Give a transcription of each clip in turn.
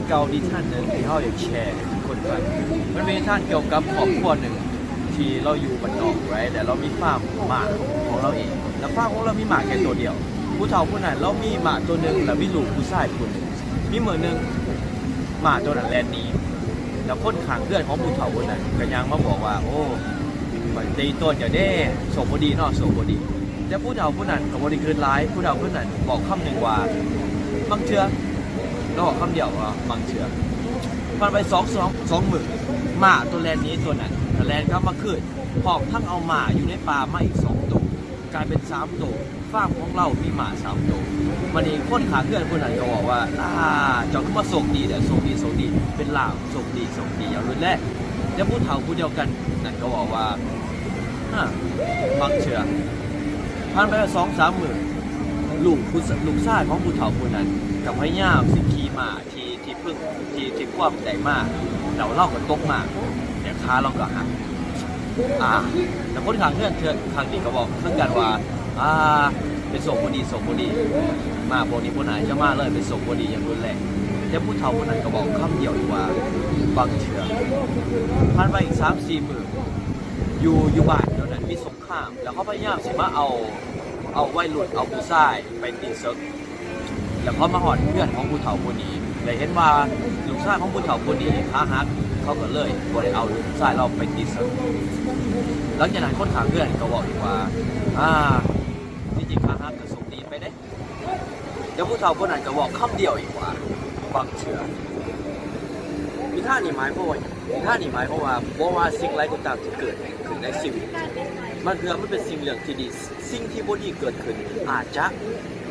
ເກົ່ານິທານໜຶ່ງທີ່ເຮົາຢາກແຊໃຫ້ທຸກຄົນຟັງ. ມັນເປັນນິທານກ່ຽວກັບຄອບຄົວໜຶ່ງທີ່ລາວຢູ່ບ້ານນອກ right? ແລະລາວມີຟາມມ້າຂອງລາວເອງ ແລະຟາມຂອງລາວມີມ້າແຄ່ຕົວດຽວ. ຜູ້ເຖົ້າຜູ້ນັ້ນລາວມີມ້າຕົວໜຶ່ງ ແລະມີລູກຜູ້ຊາຍຄົນໜຶ່ງ. ມີມື້ໜຶ່ງ ມ້າຕົວນັ້ນແລ່ນໜີ ແລະຄົນຂ້າງເຮືອນຂອງຜູ້ເຖົ້າຄົນນັ້ນກໍຍ່າງມາບອກວ່າ ໂອ້ ຂ້ອຍຕີໂຕນເຈົ້າເດ້ ໂຊກບໍ່ດີເນາະ ໂຊກບໍ່ດີ. ແຕ່ຜູ້ເຖົ້າຜູ້ນັ້ນກໍບໍ່ໄດ້ຄິດຫຼາຍ ຜູ້ເຖົ້າຜູ້ນັ້ນເວົ້າຄຳໜຶ່ງວ່າ ບາງເທື່ອ ລາວເວົ້າຄຳດຽວວ່າ ບາງເທື່ອ. ຜ່ານໄປສອງ ສອງ ສອງມື້ ມ້າຕົວແລ່ນໜີຕົວນັ້ນກໍແລ່ນກັບມາຄືນ ພ້ອມທັງເອົາມ້າຢູ່ໃນປ່າມາອີກສອງໂຕ ກາຍເປັນສາມໂຕ. ຟາມຂອງລາວມີມ້າສາມໂຕ. ບາດນີ້ຄົນຂ້າງເຮືອນຜູ້ນັ້ນກໍເວົ້າວ່າ ອາ ເຈົ້າຄືວ່າໂຊກດີແທ້ ໂຊກດີ ໂຊກດີ ເປັນລາບ ໂຊກດີ ໂຊກດີຢ່າງຮຸນແຮງ. ແຕ່ຜູ້ເຖົ້າຜູ້ດຽວກັນນັ້ນກໍເວົ້າວ່າ ອາ ບາງເທື່ອ. ຜ່ານໄປສອງສາມມື້ ລູກຜູ້ ລູກຊາຍຂອງຜູ້ເຖົ້າຜູ້ນັ້ນກໍພະຍາຍາມຊິຂີ່ມ້າທີ່ ທີ່ເພິ່ງ ທີ່ ທີ່ຄວບໄດ້ມາ ແລ້ວລາວກໍຕົກມາ ແລ້ວຂາລາວກໍຫັກ. ອາ ແລ້ວຄົນຂ້າງເຮືອນເທື່ອ ຂ້າງນີ້ກໍເວົ້າຄືກັນວ່າ ອາ ເປັນໂຊກບໍ່ດີ ໂຊກບໍ່ດີ ມ້າພວກນີ້ບໍ່ໜ້າຈະມາເລີຍ ເປັນໂຊກບໍ່ດີຢ່າງຮຸນແຮງ. ແຕ່ຜູ້ເຖົ້າຜູ້ນັ້ນກໍເວົ້າຄຳດຽວອີກວ່າ ບາງເທື່ອ. ຜ່ານໄປອີກສາມສີ່ມື້ ຢູ່ ຢູ່ບ້ານແຖວນັ້ນມີສົງຄາມ ແລ້ວເຂົາພະຍາຍາມຊິມາເອົາ ເອົາໄວລຸ້ນ ເອົາຜູ້ຊາຍໄປຕີເສິກ. ແລ້ວເຂົາມາຮອດເຮືອນຂອງຜູ້ເຖົ້າຜູ້ນີ້ ແລ້ວເຫັນວ່າລູກຊາຍຂອງຜູ້ເຖົ້າຜູ້ນີ້ຂາຫັກ ເຂົາກໍເລີຍບໍ່ໄດ້ເອົາລູກຊາຍລາວໄປຕີເສິກ. ຫຼັງຈາກນັ້ນຄົນຂ້າງເຮືອນກໍເວົ້າອີກວ່າ ອາ ທີ່ຈິງຂາຫັກກໍໂຊກດີໄປເດ້. ແລ້ວຜູ້ເຖົ້າຄົນນັ້ນກໍເວົ້າຄຳດຽວອີກວ່າ ບາງເທື່ອ. ນິທານນີ້ໝາຍຄວາມວ່າຫຍັງ? ນິທານນີ້ໝາຍຄວາມວ່າ ບໍ່ວ່າສິ່ງໃດກໍຕາມທີ່ເກີດຂຶ້ນໃນຊີວິດ, ບາງເທື່ອມັນເປັນສິ່ງເລື່ອງທີ່ດີ. ສິ່ງທີ່ບໍ່ດີເກີດຂຶ້ນອາດຈະ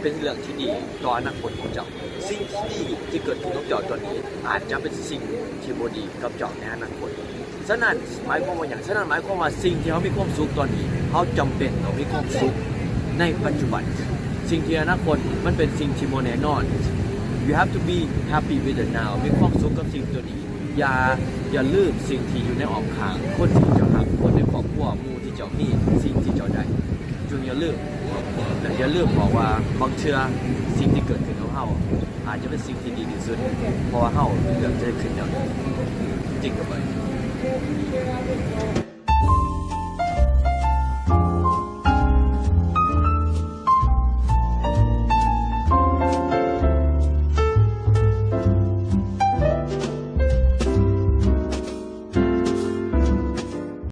ເປັນເລື່ອງທີ່ດີຕໍ່ອະນາຄົດຂອງເຈົ້າ. ສິ່ງທີ່ດີທີ່ເກີດຂຶ້ນກັບເຈົ້າຕອນນີ້ ອາດຈະເປັນສິ່ງທີ່ບໍ່ດີກັບເຈົ້າໃນອະນາຄົດ. ສະນັ້ນໝາຍຄວາມວ່າຫຍັງ? ສະນັ້ນໝາຍຄວາມວ່າສິ່ງທີ່ເຮົາມີຄວາມສຸກຕອນນີ້ ເຮົາຈຳເປັນຕ້ອງມີຄວາມສຸກໃນປັດຈຸບັນ. ສິ່ງທີ່ອະນາຄົດມັນເປັນສິ່ງທີ່ບໍ່ແນ່ນອນ. You have to be happy with the now. ມີຄວາມສຸກກັບສິ່ງຕົວນີ້. ຢ່າ ຢ່າລືມສິ່ງທີ່ຢູ່ໃນອ້ອມຂ້າງ, ຄົນທີ່ເຈົ້າຮັກ, ຄົນໃນຄອບຄົວ, ໝູ່ທີ່ເຈົ້າມີ, ສິ່ງທີ່ເຈົ້າໄດ້. ຈົ່ງຢ່າລືມ ແລະ ຢ່າລືມບອກວ່າບາງເທື່ອສິ່ງທີ່ເກີດຂຶ້ນກັບເຮົາ ອາດຈະເປັນສິ່ງທີ່ດີທີ່ສຸດ ເພາະວ່າເຮົາເລືອກທີ່ຈະເຮັດຂຶ້ນແນວນັ້ນ. Think about it.